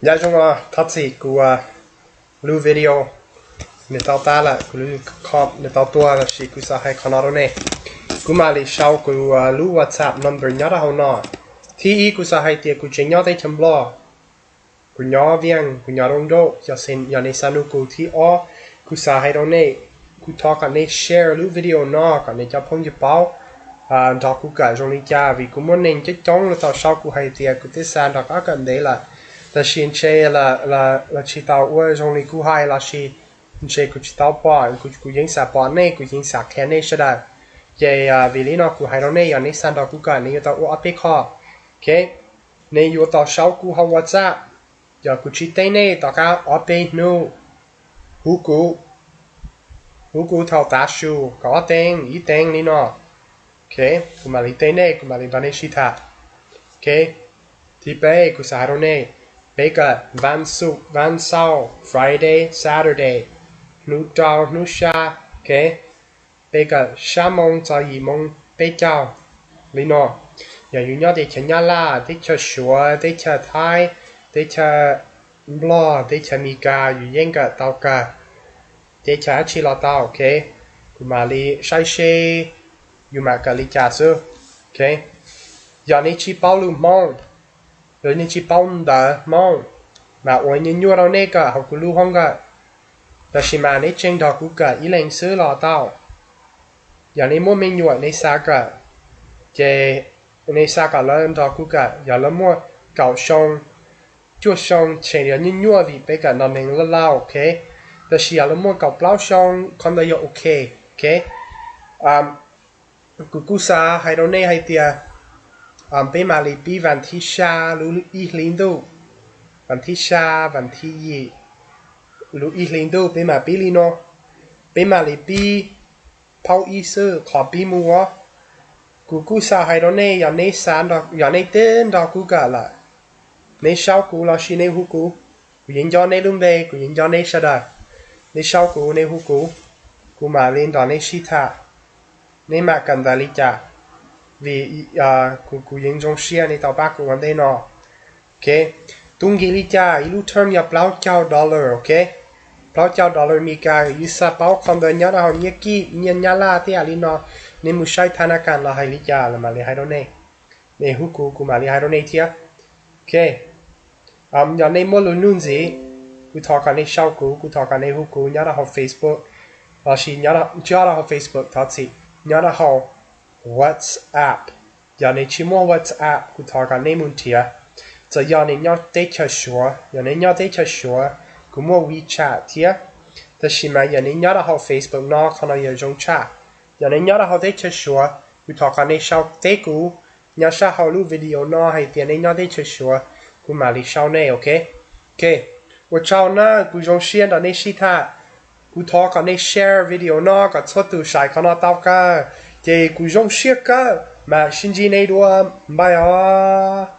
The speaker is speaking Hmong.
Nyob zoo os, thov txim kuv lub video nws tau tab lawm, kuv lub com nws tau tuag, tab sis kuv xav hais qhov no rau nej. Kuv mam li sau kuv lub WhatsApp number nyob rau hauv no. Thib ib kuv xav hais tias kuv tseem nyob teb chaws Nplog, kuv nyob Viaj, kuv nyob Rooj Nrauj, yog nej xav nug kuv. Thib ob kuv xav hais rau nej, kuv thov kom nej share lub video no kom nej cov phooj ywg paub nrog kuv kawm zoo li cas, vim kuv muaj neeg coob coob los tau sau kuv hais tias kuv twb xa nrog koj kawm ntev lawm, tab sis ntshe los tsis tau ua zoo li kuv hais los sis ntshe kuv tsis tau pom, kuv yeej xav pom nej, kuv yeej xav qhia nej sawv daws. Ces vim li no kuv hais rau nej, yog nej xa nrog kuv kawm nej yuav tau ua ob peb qho. Ok, nej yuav tau sau kuv hauv WhatsApp. Yog kuv tsis teb nej tom qab ob peb hnub, hu kuv, hu kuv thaum tav su kaum ob teev ib teev li no. Ok, kuv mam li teb nej, kuv mam li nrog nej sib tham. Ok, thib peb kuv xav hais rau nej, peb kawm vas xuv, vas xaum, Friday, Saturday, hnub rau hnub sab. Ok, peb kawm sab moos txog yim moos peb caug li no. Yog yus nyob teb chaws Nyab Laj, teb chaws Suav, teb chaws Thaib, teb chaws Nplog, teb chaws Amelikas, yus yeej kawm tau kawg. Teb chaws dab tsi los tau. Ok, kuv mam li saib seb yus mam kawm li cas xwb. Ok, yog nej tsis paub lus Hmoob, yog nej tsis paub ntawv Hmoob, mas ua nyuaj nyuaj rau nej kawm hauv kuv lub hoob kawm. Tab sis mas nej tseem nrog kuv kawm ib leeg xwb los tau. Yog nej muaj me nyuam nej xav kawm, ces nej xa kom lawv nrog kuv kawm. Yog lawv muaj kaum xyoo, cuaj xyoo ces yog nyuaj nyuaj vim peb kawm nrog neeg loj lauj. Ok, tab sis yog lawv muaj kaum plaub xyoo qhov ntawd yog ok. Ok, kuv kuj xav hais rau nej hais tias peb mam li pib vas thib sab lub ib hlis ntuj, vas thib sab, vas thib yim, lub ib hlis ntuj peb mam pib li no. Peb mam li pib phaub ib xwb qhov pib mus os. Kuv kuj xav hais rau nej, yog nej xav, yog nej twb nrog kuv kawm lawm, nej sau kuv los sis nej hu kuv. Kuv yeej nco nej lub npe, kuv yeej nco nej sawv daws. Nej sau kuv, nej hu kuv, kuv mam li nrog nej sib tham, nej mam kawm ntawv li cas, vim kuv, kuv yeej zoo siab nej tau pab kuv ua ntej no. Ok, tub nkim li cas, ib lub term yog plaub caug dollar. Ok, plaub caug dollar Amelikas. Yus xav paub qhov ntawd nyob rau hauv nyiaj kij, nyiaj Nyab Laj tej yam li no, nej mus saib tha na kas los hais li cas lawm mam li hais rau nej. Nej hu kuv, kuv mam li hais rau nej thiab. Ok, yog nej muaj lus nug ntxiv, kuv thov kom nej sau kuv, kuv thov kom nej hu kuv nyob rau hauv Facebook, los sis nyob, tsis yog rau hauv Facebook, thov txim, nyob rau hauv WhatsApp. Yog nej tsis muaj WhatsApp, kuv thov kom nej mus nrhiav. Txawm yog nej nyob teb chaws Suav, yog nej nyob teb chaws Suav, kuv muaj WeChat thiab. Tab sis mas yog nej nyob rau hauv Facebook no, qhov no yog zoo tshaj. Yog nej nyob rau hauv teb chaws Suav, kuv thov kom nej sau teb kuv nyob sab hauv lub video no hais tias nej nyob teb chaws Suav, kuv mam li sau nej. Ok, ok, ua tsaug na, kuv zoo siab nrog nej sib tham. Kuv thov kom nej share video no kom txhua tus saib qhov no tau kawg. Ces kuv zoo siab kawg, mam sib ntsib nej dua, npaj os.